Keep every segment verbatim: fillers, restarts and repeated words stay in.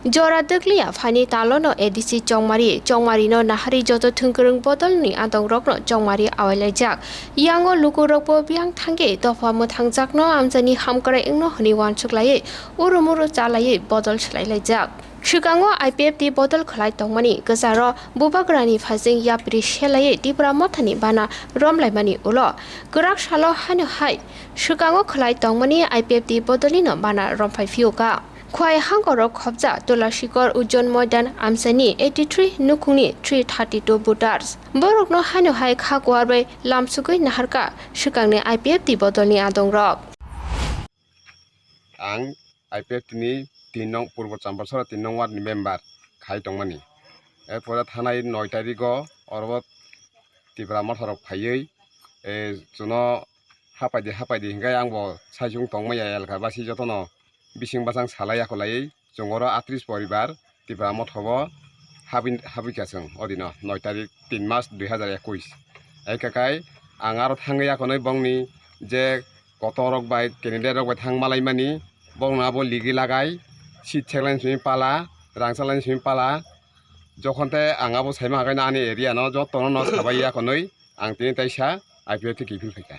Jora dwkliya phaini talono A D C Chongmari, Chongmarino nahari joto thwngkwrwng bodolni adongrokno Chongmari awilaijak. Yango lukurokbo biyang thangwi dopha mwthangjakno amchaini hamkrai wngno hwnwi uansuk laiwi urumuru cha laiwi bodol swlailaijak. Swkango I P F T bodol khwlai tongmani kwcharo bubagrani phaising yapri selaiwi Tipra mothani bana romlaimani ulo kwrak salo haino hai swkango khwlai tongmani I P F T bodolnino bana romphai phiyokha. Khwai hangkorok khopjak Tulasikor Ujon Moidan amchaini eighty three nukhungni three thirty two voters. Borokno haino hai kha kuar bai lamsugwi naharkha swkangni I P F T bodolni adongrok. Ang I P F T ni tin nong Purbo Champrasora tin nong ward ni member khai tongmani. Erpore thanai noi tarigo oro Tipra motha rok phaiwi, eh, chuno hapaidi hapaidi hinkhai ang bo saichung tongmaya elka basi jotono bising bachang salai yakolaiwi chwng oro atris poribar Tipra motha bo habwi, habwikha chwng odino noi tarik tin mas dui hazar ekwis. Ekhakai ang aro thangwi yakonwi bongni je kotor rok bai candidate rok bai thang malaimani bongno abo ligi lagai seat seklaini simi pala rangchalani simi pala jokhon te ang abo saima hakai ani area no jotono no sabai yakonwi ang tini taisa I P F T kiphil phaikha.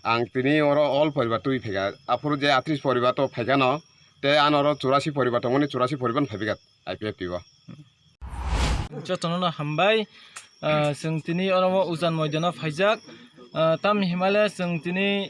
Ang tini oro all poribar twi phaikha. Aphuru je atris poribar to phaikha no, te ano oro churasi poribar tongmani, churasi poribar no phaibikha I P F T o. Jotono no hambai. Ah, chwng tini oro o Ujan Moidano phaijak. Ah, tamni himale chwng tini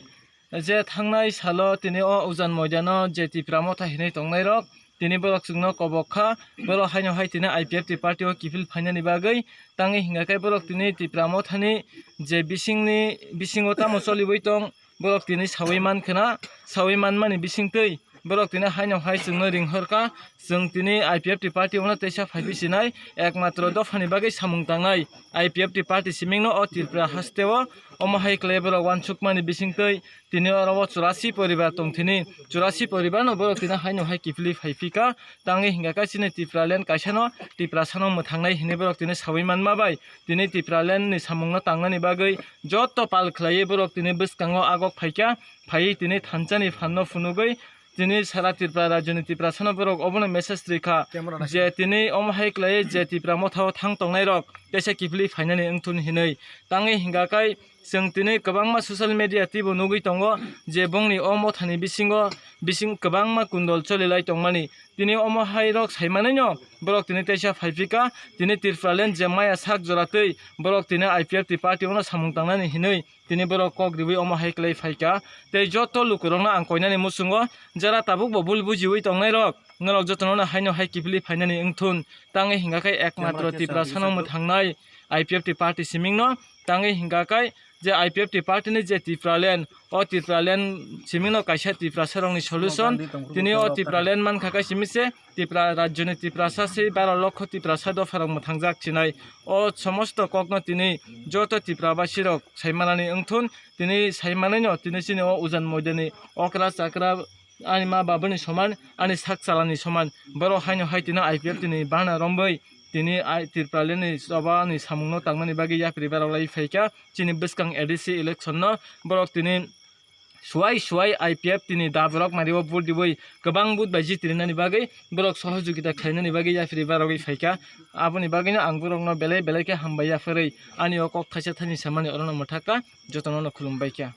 je thangnai salo tini o Ujan Moidano je Tipra motha hinwi tongnai rok, tini borok chwngno kobok kha, borok haino hai tini I P F T party o kiphil phainani bagwi. Tangwi hingkha khe borok tini Tipra mothani je bisingni, bisingo tamo choliwi tong, borok tini sawi mankha na, sawi manmani bisingtwi borok tini haino hai chwngno ringhorkha. Chwng tini I P F T party ono teisa phaipi sinai, ekmatro dophani bagwi samung tangnai I P F T party simingno o Tripura hasteo omo hai khlai borok uansukmani bisingtwi tini oro o churasi poribar tongthini, churasi poribarno borok tini haino hai kiphilwi phaiphikha. Tangwi hingkha khe chini Tipraland kaisano Tiprasano mwthangnai hinwi borok tini sawi manma bai tini Tipralandni samungno tangnani bagwi joto pal khlaiwi borok tini bwskango agok phaikha, phaiwi tini thansani phanno phunugwi tini sara Tripura rajyoni Tiprasano borok obono message rikha je tini omo hai khlaiwi je Tipra mothao thang tongnairok teisa kiphilwi phainani wngthun hinwi. Tangwi hingkha khe chwng tini kwbangma social media twibo nugwi tongo je bongni o mothani bisingo bising kwbangma kundol cholilai tongmani. Tini omo hai rok saimanaino borok tini teisa phaiphikha, tini Tipraland je maya sak jora twi borok tini I P F T party ono samung tangnani hinwi tini borok kok riwi omo hai khlai phaikha. Tei joto lukurokno ang koinani muchungo jara tabukbo bul bujiwi tongnairok norok jotono haino hai kiphilwi phainani wngthun. Tangwi hingkha khe ekmatro Tiprasano mwthangnai I P F T party simingno. Tangwi hingkha khe je I P F T party ni je Tipraland, o Tipraland simingno kaisa Tiprasarokni solution. Tini o Tipraland mankha khe simi se Tipra rajyoni Tiprasa se baro lokho Tiprasa dopharok mwthangjak sinai. O somosto kokno tini joto Tiprabasirok saimanani wngthun. Tini saimanaino tini chini o Ujan Moidani okra chakra ani ma babani soman, ani sak chalani soman. Borok haino hai tini I P F T ni bana romwi tini ai Tipralandni chobani samungno tangnani bagwi yapri barok lai phaikha. Chini bwskang A D C election no borok tini suwai suwai I P F T ni daborok mario vote diwi kwbang vote bai jitirinani bagwi borok sohojogita khlainani bagwi yapri barogwi phaikha. Aboni bagwino ang borokno belai belai khe hambai yapharwi ani o kok thaisa thani samani orono mwthakha, jotono no khulumbaikha.